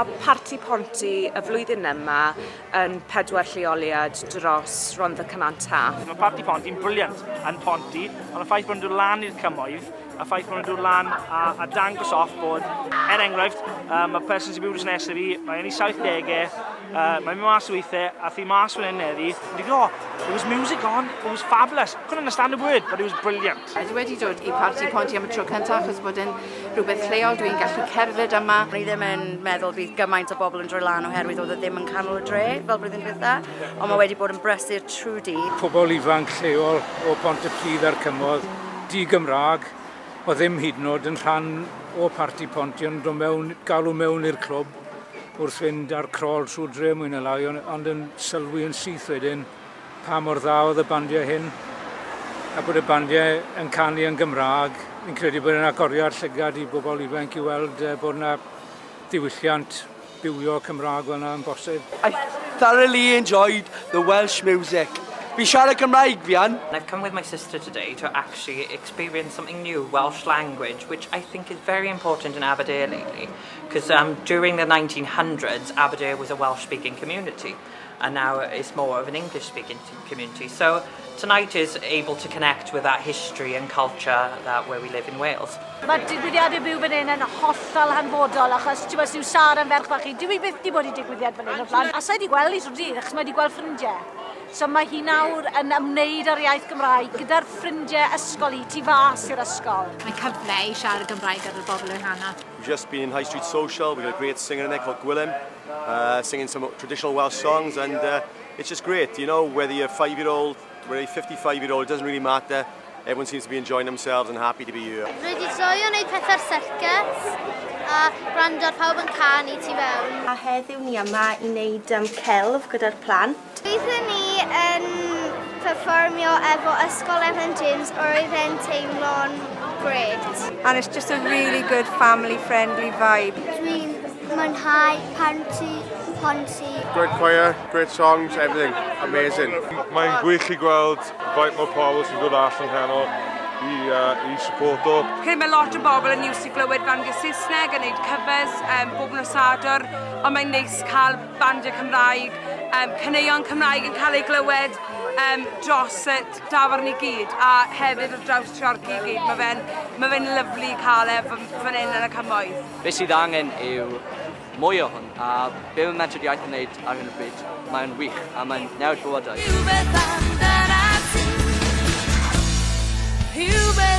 Mae Parti Ponty y flwyddyn yma yn pedwar lleoliad dros Rhondda Cynon Taf. Mae Parti Ponty'n brilliant yn Ponty, ond y ffaith bod nhw'n dod lan i'r cymoedd, y ffaith bod nhw'n dod lan a, a dangos off bod, er enghraifft, um, mae person sy'n byw drws nesaf fi, mae yn ei 70au, uh, mae'n mynd mas weithiau, a thi mas fan hyn heddi, and he go, oh, there was music on, it was fabulous, couldn't understand a word, but it was brilliant. Dwi wedi dod i Parti Ponty am y tro cyntaf achos bod e'n rhywbeth lleol, dwi'n gallu cerdded yma. O'n i ddim yn meddwl bydd gymaint o bobl yn droi lan oherwydd oedd e ddim yn canol y dre fel blwyddyn dwytha, ond mae wedi bod yn brysur trwy dydd. Pobl ifanc lleol o Bontypridd a'r Cymoedd, di-Gymraeg, oedd ddim hyd yn oed yn rhan o Parti Ponty ond dod mewn, galw mewn i'r clwb wrth fynd ar crôl trwy'r dre mwy na lai, ond yn sylwi yn syth wedyn pa mor dda oedd y bandiau hyn a bod y bandiau yn canu yn Gymraeg. Fi'n credu bod e'n agoriad llygad i bobl ifanc i weld bod yna diwylliant bywio Cymraeg fel yna yn bosib. I thoroughly enjoyed the Welsh music. Fi'n siarad Cymraeg fi yn. I've come with my sister today to actually experience something new, Welsh language, which I think is very important in Aberdare lately. Because during the 1900s, Aberdare was a Welsh-speaking community, and now it's more of an English-speaking community. So tonight is able to connect with that history and culture that where we live in Wales. Mae digwyddiadau byw fan hyn yn hollol hanfodol achos ti'n gwybod, yw Sara yn ferch fach i, dwi byth di bod i digwyddiad fan hyn o'r blaen. A sa'i di gweld hi trwy'r dydd achos mae di gweld ffrindiau. So mae hi nawr yn ymwneud â'r iaith Gymraeg gyda'r ffrindiau ysgol hi tu fas i'r ysgol. Mae'n cyfle i siarad Gymraeg gyda'r bobl yng Nghanol. We've just been in High Street Social, we've got a great singer in there called Gwilym, singing some traditional Welsh songs and it's just great, you know, whether you're 5-year-old, whether you're 55-year-old, it doesn't really matter. Everyone seems to be enjoying themselves and happy to be here. Rwy wedi joio wneud pethau'r syrcas a gwrando ar pawb yn canu tu fewn. A heddiw ni yma i wneud um, celf gyda'r plant. Roeddwn ni yn perfformio efo Ysgol Evan James oedd e'n teimlo'n grêt. And it's just a really good family friendly vibe. Dwi'n mwynhau Parti Ponty. Great choir, great songs, everything. Amazing. Mae'n gwych i gweld faint mor pobl sy'n dod allan heno i, i supporto. Credu mae lot o bobl yn used i glywed bandiau Saesneg yn neud covers um, bob nos Sadwrn, ond mae'n neis cael bandiau Cymraeg, um, caneuon Cymraeg yn cael ei glywed um, dros y dafarn i gyd, a hefyd ar draws Treorci i gyd. Mae fe'n ma fe lyflu cael e fan hyn yn y cymoedd. Be sydd angen yw mwy o hwn, a be mae Menter Iaith yn wneud ar hyn o bryd, mae'n wych a mae'n newid bywydau. Rhywbeth amdanat ti. Rhywbeth.